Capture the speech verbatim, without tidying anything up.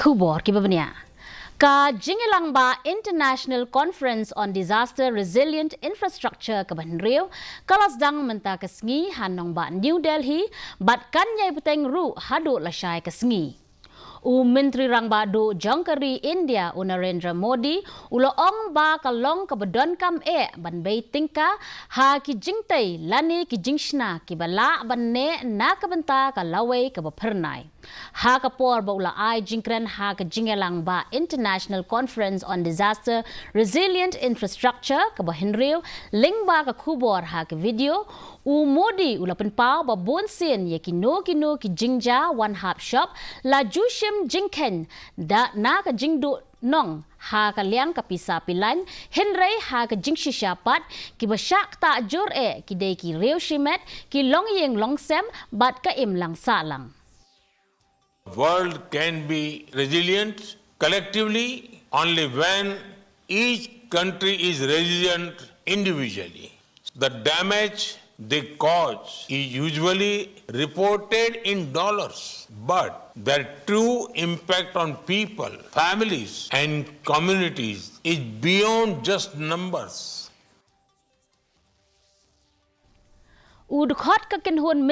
Khubor kiba bniah. Ka jingïalang ba International Conference on Disaster Resilient Infrastructure kaba hynriew ka la sdang mynta ka sngi ha nongbah New Delhi bad kan ïai bteng ruh haduh lashai ka sngi. U Myntri Rangbah Duh jong ka ri India u Narendra Modi u la ong ba ka long kaba donkam eh ban bei tyngka ha ki jingtei lane ki jingshna kiba lah ban neh na ka bynta ka lawei kaba phyrnai. Ha ka por ba u la ai jingkren ha ka jingïalang ba International Conference on Disaster Resilient Infrastructure kaba hynriew lyngba ka khubor ha ka video, u Modi u la pynpaw ba bun sien ïa kino kino ki jingjia wan hap shop la ju shim jingkheiñ da na ka jingduh nong ha ka liang ka pisa pilan, hynrei ha ka jingshisha pat kiba shah ktah jur eh ki dei ki riew shimet, ki longïing longsem bad ka imlang sahlang. World can be resilient collectively only when each country is resilient individually. The damage they cause is usually reported in dollars, but their true impact on people, families, and communities is beyond just numbers. U dkhot ka kynhun